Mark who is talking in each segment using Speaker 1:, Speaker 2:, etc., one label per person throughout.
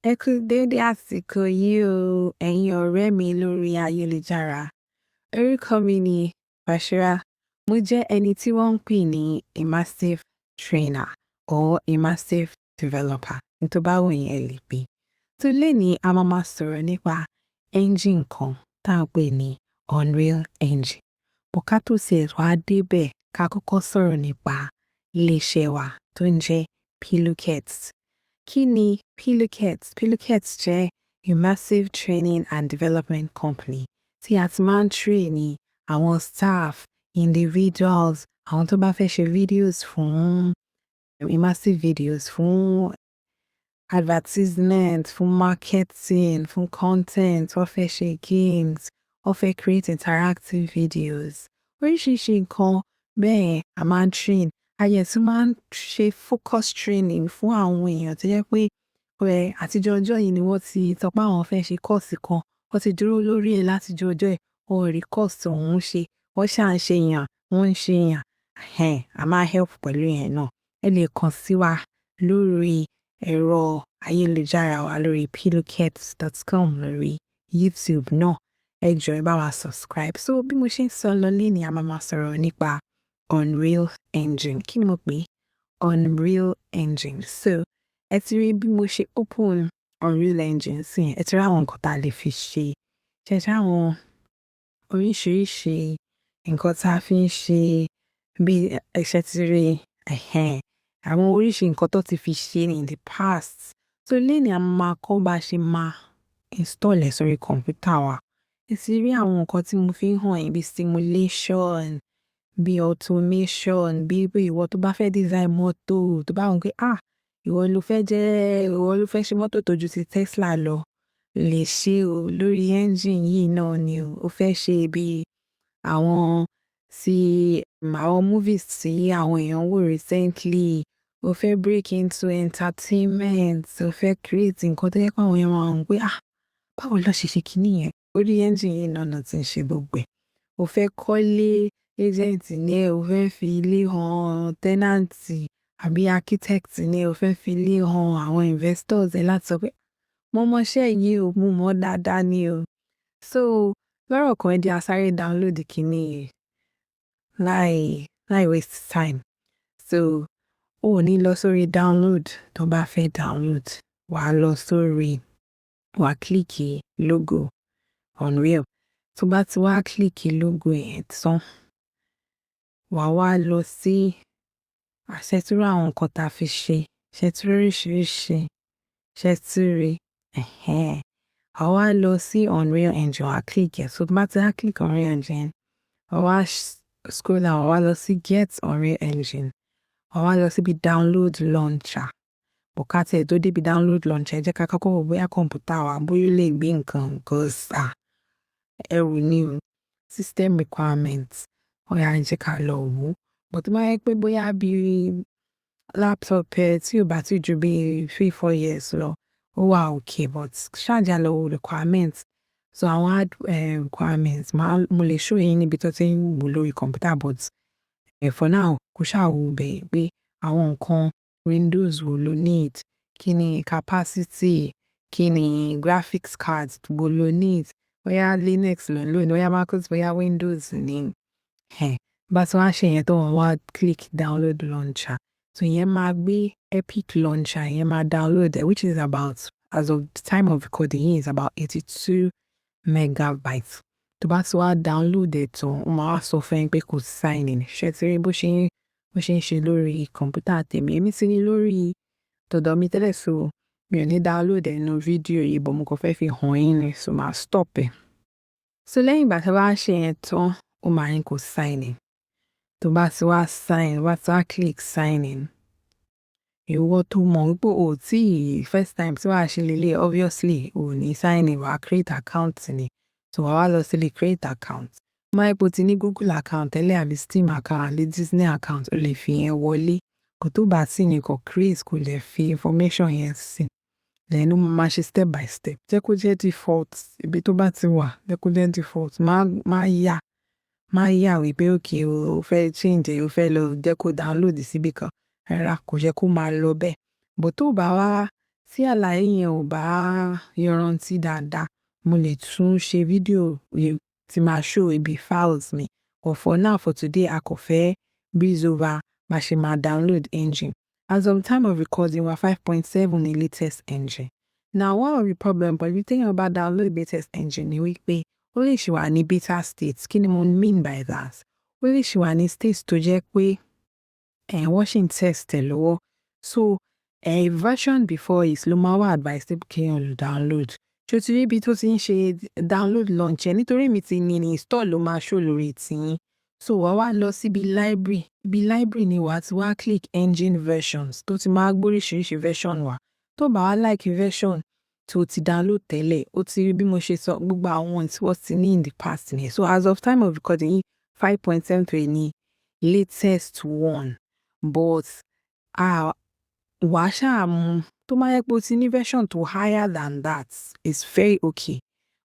Speaker 1: Ẹ kú dédé àsìkò yìí o, ẹ̀yin ọ̀rẹ́ mi lórí ayélujára. Orúkọ mi ni Bashira. Mo jẹ́ ẹni tí wọ́n ń pè ní immersive trainer or immersive developer. Ní tó bá wù yín, ẹ lè pè. So lénìí, a máa máa sọ̀rọ̀ nípa engine kan tá à ń pè ní Unreal Engine. But ká tó tiẹ̀ wá débẹ̀, ká kọ́kọ́ sọ̀rọ̀ nípa ilé-iṣẹ́ wa tó ń jẹ́ Pillowcats. Kí ni Pillowcats? Pillowcats jẹ́ immersive training and development company tí a ti máa ń train ní àwọn staff, individuals, àwọn tó bá fẹ́ ṣe videos fún immersive videos, fún advertisement, fún marketing, fún content, wọ́n fẹ́ ṣe games, wọ́n fẹ́ create interactive videos. Oríṣiríṣi nǹkan bẹ́ẹ̀ a máa ń train. A dẹ̀ tún máa ń ṣe focus training fún àwọn èèyàn tó jẹ́ pé àtijọ́ ọjọ́ yìí ni wọ́n ti sọ pé àwọn fẹ́ ṣe course kan, wọ́n ti dúró lórí ẹ̀ látijọ́ ọjọ́ yìí, wọn ò rí course ọ̀hún ṣe, wọ́n ṣà ń ṣe yàn, wọ́n ń ṣe yàn. A máa help pẹ̀lú ìyẹn náà. Ẹ lè kàn sí wa lórí ẹ̀rọ ayélujára wa, lórí pillowcats.com, lórí YouTube náà. Ẹ jọ̀ọ́, ẹ bá wa subscribe. So bí mo ṣe ń sọ lọ lénìí, a máa máa sọ̀rọ̀ nípa Unreal Engine. Kí ni mo pè é? Unreal Engine. So ẹ ti rí bí mo ṣe open Unreal Engine sí yẹn, ẹ ti rí àwọn nǹkan tá a lè fi ṣe. Ṣé ẹ ti rí àwọn oríṣiríṣi nǹkan tá a fi ń ṣe bí ẹ ṣe ti rí ẹ̀hẹ̀n, àwọn oríṣi nǹkan tó ti fi ṣe in the past. So lénìí, a máa kọ́ bá ṣe máa install ẹ̀ sórí kọ̀m̀pútà wa. Ẹ ti rí àwọn nǹkan tí mo fi ń hàn yín bí simulation, bí automation, bí pé ìwọ tó bá fẹ́ design mọ́tò, tó bá wù pé, ah, ìwọ ló fẹ́ jẹ́, ìwọ ló fẹ́ ṣe mọ́tò tó ju ti Tesla lọ, lè ṣe o lórí engine yìí náà ni o. O fẹ́ ṣe bí àwọn tí àwọn movies tí àwọn èèyàn wò recently, o fẹ́ break into entertainment, o fẹ́ create nǹkan tó jẹ́ pé àwọn èèyàn máa mọ̀ pé, ah, báwo ló ṣe ṣe kíní yẹn? Orí engine yìí náà náà tí ń ṣe gbogbo ẹ̀. O fẹ́ kọ́lé, agent ní ẹ, o fẹ́ fi ilé hàn tenant, àbí architect ní ẹ, o fẹ́ fi ilé hàn àwọn investors ẹ láti sọ pé mo mọ iṣẹ́ yìí o, mo mọ̀ dáadáa ni o. So lọ́rọ̀ kan, ẹ jẹ́ a sáré download kíní yìí láì waste time. So o ò ní lọ sórí download. Tó bá fẹ́ download, wà á lọ sórí, wà á click logo Unreal. Tó bá ti wá click logo yẹn tán, wà á wá lọ sí àṣetúrò àwọn nǹkan tá a fi ṣe, ṣètúrò oríṣiríṣi, ṣètúrì ẹ̀hẹ́n. Wà á wá lọ sí Unreal Engine, wà á click ẹ̀. So tó bá ti wá click Unreal Engine, wà á wá scroll down, wà á wá lọ sí Get Unreal Engine, wà á wá lọ síbi Download Launcher. But ká tiẹ̀ tó débi Download Launcher, ẹ jẹ́ ká kọ́kọ́ wò bóyá kọ̀m̀pútà wa bóyá ó lè gbé nǹkan, because, ah, ẹrù ni o. System requirements. Ó yá, ẹ jẹ́ ká lọ wò. But tó bá jẹ́ pé bóyá bí laptop ẹ tí ò bá ti ju bí 3-4 years lọ, ó wà okay, but ṣáà jẹ́ á lọ wo requirements. So àwọn hard requirements, máa mo lè show yín níbi tó ti ń wò lórí kọ̀m̀pútà, but for now, kó ṣáà wo bẹ̀ pé àwọn nǹkan Windows wo ló need, kí ni capacity, kí ni graphics cards wo ló need, bóyá Linux ló ń lò ní, bóyá MacOS, bóyá Windows ní. Bá ti wá ṣe yẹn tó, wọ́n wá click Download Launcher. So ìyẹn máa gbé Epic Launcher, ìyẹn máa download ẹ̀, which is about, as of the time of recording yìí, is about 82 megabytes. Tó bá ti wá download ẹ̀ tán, ó máa wá sọ fún ẹ pé kó sign in. Ṣé ẹ ti rí bó ṣe ń ṣe lórí kọ̀m̀pútà tèmi? Èmi ti ní lórí tọ̀dọ̀ mi tẹ́lẹ̀, so mi ò ní download ẹ̀ nínú fídíò yìí, but mo kàn fẹ́ fi hàn yín ni, so màá stop ẹ̀. So lẹ́yìn ìgbà tí a bá ṣe yẹn tán, ó máa ní kó sign in. Tó bá ti wá sign, bá ti wá click sign in, ìwọ tó mọ̀ wípé o ò tí first time tí wàá ṣe lélẹ̀, obviously o ò ní sign in, wàá create account ni. So wàá wá lọ sí ilé create account. Tó bá jẹ́ pé o ti ní Google account tẹ́lẹ̀, àbí Steam account, àbí Disney account, o lè fi yẹn wọlé. Kò tó bá sì ní kó create, kó lè fi information yẹn sí. Then ó máa ṣe step by step. Jẹ́ kó jẹ́ default ibi tó bá ti wà, jẹ́ kó jẹ́ default. Má yà wípé okay, o fẹ́ change ẹ̀, o fẹ́ lọ jẹ́ kó download síbí kan. Rárá, kò yẹ kó máa lọ bẹ́ẹ̀. But tó bá wá Tí àlàyé yẹn ò bá yanrantí dáadáa, mo lè tún ṣe fídíò tí máa show ibi files mi. But for now, for today, a kò fẹ́ breeze over bá ṣe máa download engine. As of time of recording, we're 5.7 ní latest engine. Now, one of the problem pẹ̀lú téèyàn bá download latest engine ni wípé ó lè ṣì wà ní beta state. Kí ni mo mean by that? Ó lè ṣì wà ní state tó jẹ́ pé wọ́n ṣì ń test ẹ̀ lọ́wọ́. So, a version before it ló máa wà advisable kéèyàn lò download. Ṣé o ti rí ibi tó ti ń ṣe download launch ẹ̀? Nítorí èmi ti ní install, ló máa show lórí tiyín. So wàá wá lọ síbi library. Ibi library ni wàá ti wá click engine versions, tó ti máa gbóríṣiríṣi version wá. Tó bá wá like version tó ti download tẹ́lẹ̀, ó ti rí bí mo ṣe sọ, gbogbo àwọn tí wọ́n ti ní in the past nìyẹn. So as of time of recording yìí, 5.73 ní latest one. But wàá ṣáà mú tó máa yẹ pé o ti ní version tó higher than that is very okay.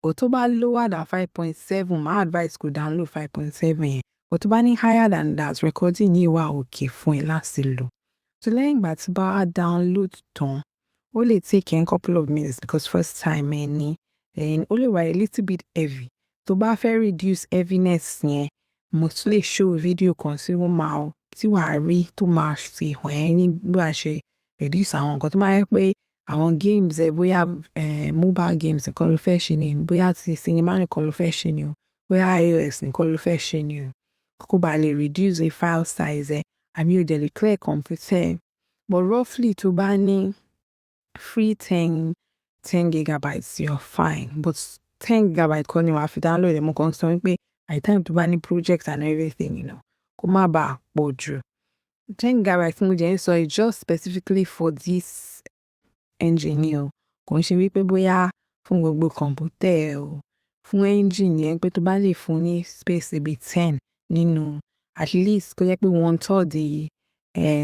Speaker 1: But tó bá lower than 5.7, my advice, kó download 5.7 yẹn. But tó bá ní higher than that, recording yìí wà okay fún ẹ láti lò. So lẹ́yìn ìgbà tí bá wá download tán, ó lè take a couple of minutes because first time ẹ ní. Then ó lè wà a little bit heavy. Tó bá fẹ́ reduce heaviness yẹn, mo tún lè show video kan tí ó máa tí wàá rí tó máa fi hàn ẹ́ ní bí wàá ṣe reduce àwọn nǹkan tó máa yẹ pé àwọn games ẹ, bóyá mobile games nìkan ló fẹ́ ṣe ni, bóyá ti cinema nìkan ló fẹ́ ṣe ni o, bóyá iOS nìkan ló fẹ́ ṣe ni o, kó ba lè reduce the file size ẹ, àbí o dẹ̀ lè clear computer ẹ. But roughly, tó bá ní free 10 gigabytes, you're fine. But 10 gigabyte kọ́ ni wàá fi download ẹ̀. Mo kàn ń sọ wípé by the time tó bá ní project and everything, kó má bàa pọ̀ jù. 10 gigabytes tí mo jẹ́ ń sọ is just specifically for this engine ni o. Kò ń ṣe wípé bóyá fún gbogbo kọ̀ǹpútà ẹ o. Fún engine yẹn, pé tó bá lè fún ní space bí 10 nínú, at least kó jẹ́ pé one third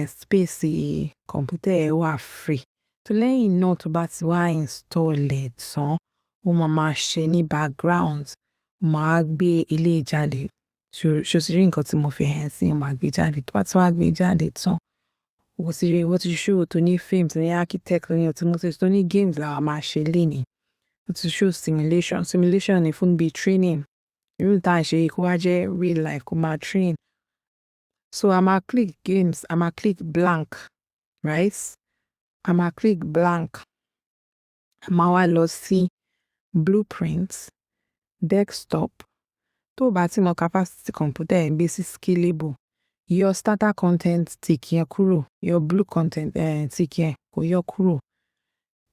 Speaker 1: space kọ̀ǹpútà ẹ wà free. So lẹ́yìn náà, tó bá ti wá install ẹ̀ tán, ó máa máa ṣe ní background, ó máa gbé eléyìí jáde. Ṣo ti rí nǹkan tí mo fi hàn sí, ó máa gbé jáde. Tó bá ti wá gbé jáde tán, o ti rí, wọ́n ti show tó ní film, tó ní architect, tó ní automotive, tó ní games la máa ṣe lénìí. Ó ti show simulation. Simulation ni fún bí training. Irú tá à ń ṣe yìí, kó wá jẹ́ real life, kó máa train. So a máa click games, a máa click blank, right? A máa click blank. A máa wá lọ sí blueprint, desktop. Tó o bá ti mọ capacity kọ̀ǹpútà ẹ̀, gbé sí scalable. Yọ starter content tick yẹn kúrò. Yọ blue content tick yẹn, kó yọ kúrò.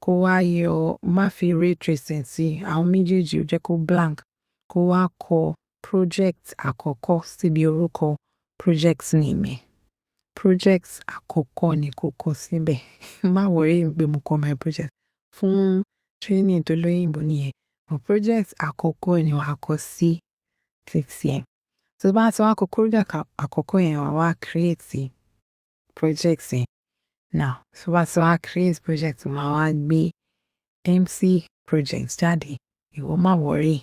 Speaker 1: Kó wá yọ, má fi ray tracing sí àwọn méjèèjì, ó jẹ́ kó blank. Kó wá kọ project àkọ́kọ́ síbi orúkọ project name ẹ̀. Project àkọ́kọ́ ni kó kọ síbẹ̀. Má worry pé mo kọ my project. Fún training tó lóyìnbó nìyẹn. But project àkọ́kọ́ ni wàá kọ sí títí ẹ̀. Tó bá ti wá kọ project àkọ́kọ́ yẹn, wàá wá create project yẹn. Now, tó bá ti wá create project, màá wá gbé empty project jáde. Ìwọ má worry.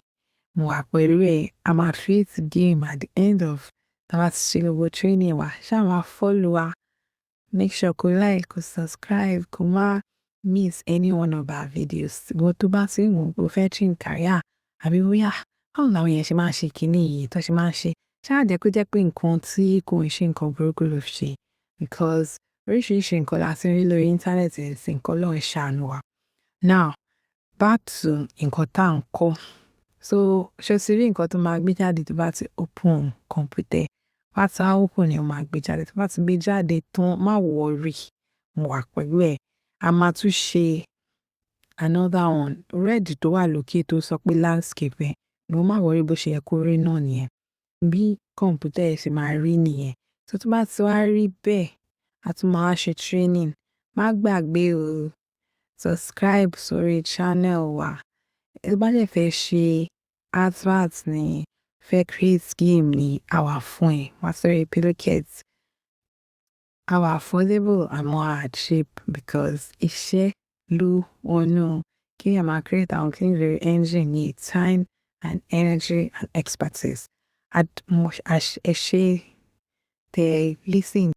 Speaker 1: Mo wà pẹ̀lú ẹ. A máa create game at the end of tá bá ti ṣe gbogbo training wa. Ṣá máa follow wa. Make sure kó like, kó subscribe, kó má miss any one of our videos. Ìwọ tó bá ti ń wò pé o fẹ́ train career, àbí bóyá báwo làwọn èèyàn ṣe máa ń ṣe kíní yìí tó ṣe máa ń ṣe. Ṣáà jẹ́ kó jẹ́ pé nǹkan tí kò ń ṣe nǹkan burúkú ló fi ṣe, because oríṣiríṣi nǹkan la ti rí lórí íńtánẹ́ẹ̀tì nísìnyí, k'Ọlọ́run ṣàánú wa. Now, back to nǹkan tá à ń kọ́. So, ṣé o ti rí nǹkan tó máa gbé jáde tó bá ti open kọ̀ǹpútà ẹ? Bá ti wá open ni ó máa gbé jáde. Tó bá ti gbé jáde tán, má worry, mo wà pẹ̀lú ẹ. A máa tún ṣe another one. Red tó wà lókè tó sọ pé landscape ẹ, ìwọ má worry, bó ṣe yẹ kó rí náà nìyẹn. Bí kọ̀ǹpútà ẹ ṣe máa rí nìyẹn. So tó bá ti wá rí bẹ́ẹ̀, a tún máa ṣe training. Má gbàgbé o, subscribe sórí channel wa. Tó bá dẹ̀ fẹ́ ṣe advert ni, fẹ́ create game ni, a wà fún ẹ. Wá sórí Pillowcare. A wà affordable àmọ́ a cheap, because iṣẹ́ ló wọnú kí èèyàn máa create àwọn kíní lórí engine need time and energy and expertise. Ẹ ṣé tẹ listen.